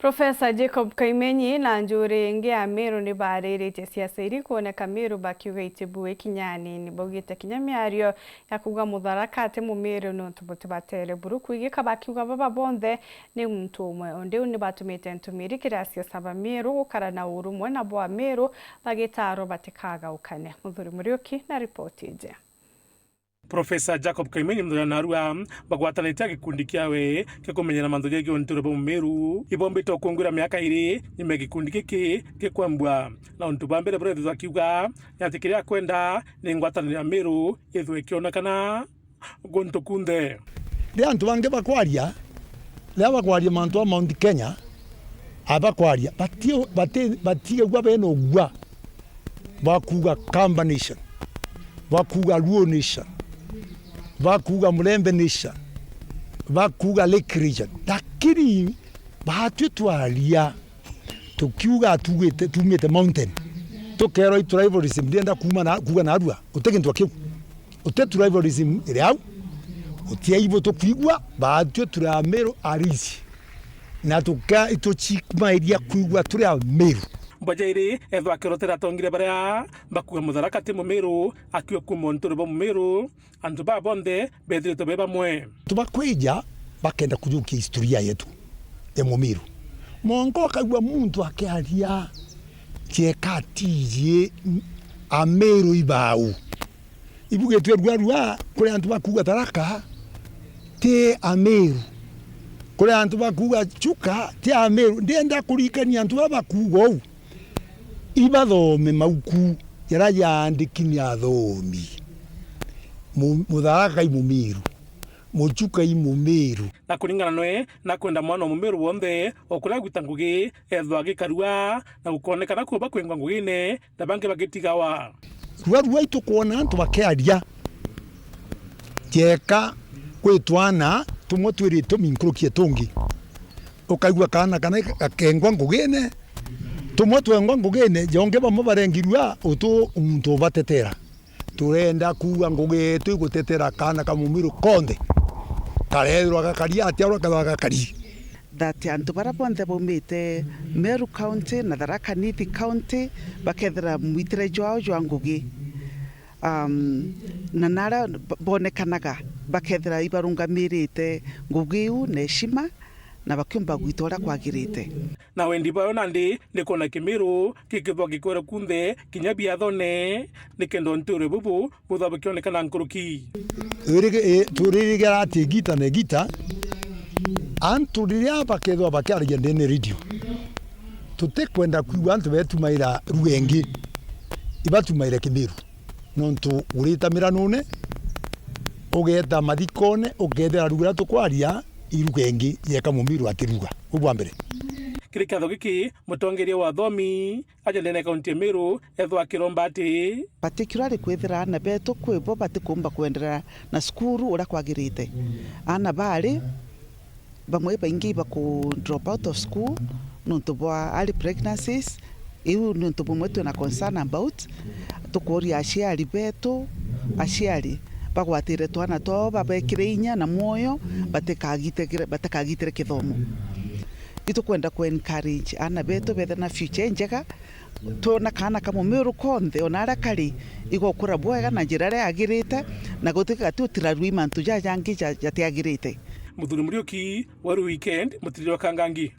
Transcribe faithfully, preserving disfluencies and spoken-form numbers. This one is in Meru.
Profesa Jacob Kaimenyi na njuri ingi ya Meru ni baariritie siasa iri kwoneka Meru bakiuga itibui kinyani. Ni baugite kinya miario ya kuuga Mutharaka ati Mumiru ni untu butibatere buru kwigika, bakiuga baba bonthe ni muntu umwe. Undi u ni batumite ntumiri kiri asiasa ba Meru gukara na urumwe na bwa Meru bagitaarwa batikagaukane. Muthuri Muriuki na ripoti iji. Profesa Jacob Kaimenyi na Narua bagwatanite na gikundi kiawe kia kumenyera mantu jegie untu bwa Mumiru, ibombite ukungwira miaka iri nyuma ya gikundi giki gikwambua. Na untu bwa mbere buria ethithwa akiuga ni ati kiria akwenda ni ngwataniro ya Meru ithwe ikionekana guntu kunthe. Riria antu bangi bakwaria, riria bakwaria mantu a Mount Kenya, abakwaria, bati-, bati-, batigagua bena ugua bwa kuuga Kamba Nation, bwa kuuga Luo Nation, bwa kuuga Murembe Nation, bwa kuuga Lake Region. Lakini baatwi twaria, tukiuga tugite, tumite mountain, tukerwa i tribalism ndienda kuuma na, kuuga narua, uti gintu kiu. Uti tribalism iri au, uti aibu tukwigua, baatwi turi Ameru arisi, na tuka-, itucimairia kwigua turi Ameru. Mboja iri ethwa akirotera atongire baria bakuuga Mutharaka ti Mumiru, akiuga kuuma untu bwa Mumiru, antu baa bonthe beethiritwe be bamwe. Antu bakwija bakenda kujukia historia yetu ya Mumiru. Mwanka ukaigua muntu akiaria cieka atiji Ameru ibau. Ibugitwe ruarua kuri antu bakuuga Tharaka ti Ameru. Kuri antu bakuuga Chuka ti Ameru. Ndienda kuririkania antu baa bakuuga uu. Ibathome mauku jaria jaandiki ni athomi. Mu-, Mutharaka i Mumiru, Muchuka i Mumiru. Na kuringana noe, nakwenda mwana o Mumiru wonthe, o kuria agwita ngugi, ethwa agikarua, na gukoonekana kuuba kwingwa ngugine, na bangi bagitigawa. Ruarua itukwona antu bakiaria, kieka kwi twana tumwe twiri itumi nkuruki ya tungi. Ukaigua kaana kana gakengwa ngugine, tumwe twengwa ngugine, jongi bamwe barengirua utu muntu ubatetera. Turenda kuuga ngugi yetu igutetera kaana ka Mumiru konthe. Karethirwa gakari atia, ura kethirwa gakari. That antu baria bonthe baumite Meru County na Tharaka Nithi County bakethira mwitire jwao jwa ngugi. Um, na naria bonekanaga bakethira ibarungamirite ngugi iu na heshima, na bakiumba gwita uria kwagirite. Na wendi bwayo nandi ni kwona Kimiru gikithwa gikwere kunthe kinya biathone, nikenda untuure bubu buthwa bukionekana nkuruki. Turiri-, e, turirigera ati igita na igita, antu riria bakethwa bakiaragia ndene radio, tutikwenda kwigua antu betumaira ruga ingi, ibatumaire Kimiru. Nontu urita miranune, ugeeta mathikone, ukethira ruga iria tukwaria, iruga ingi yeka Mumiru atiruga. Uu bwa mbere. Kiri kiatho giki, mutongeria wa athomi aja ndene ya kaunti ya Meru ethwa akiromba ati, particularly kwithira aana betu kwi bo batikuumba kwenderea na cukuru uria kwagirite. Aana bari bamwe baingi ibaku drop out of school nontu bwa early pregnancies. Iu ni untu bumwe twina concern about. Tukuuria aciari betu, aciari bagwatire twana twao, babekire inya na mwoyo, batikagitire, batikagitire kithomo. Itukwenda ku encourage aana betu bethe na future injega, twona kaana ka Mumiru konthe, ona aria kari, igokura bwega na njira iria yagirite, na gutigati utirarua i mantu jaja jangi ja-, jatiagirite. Muthuri Muriuki, Weru Weekend, Mutiriri wa Kangangi.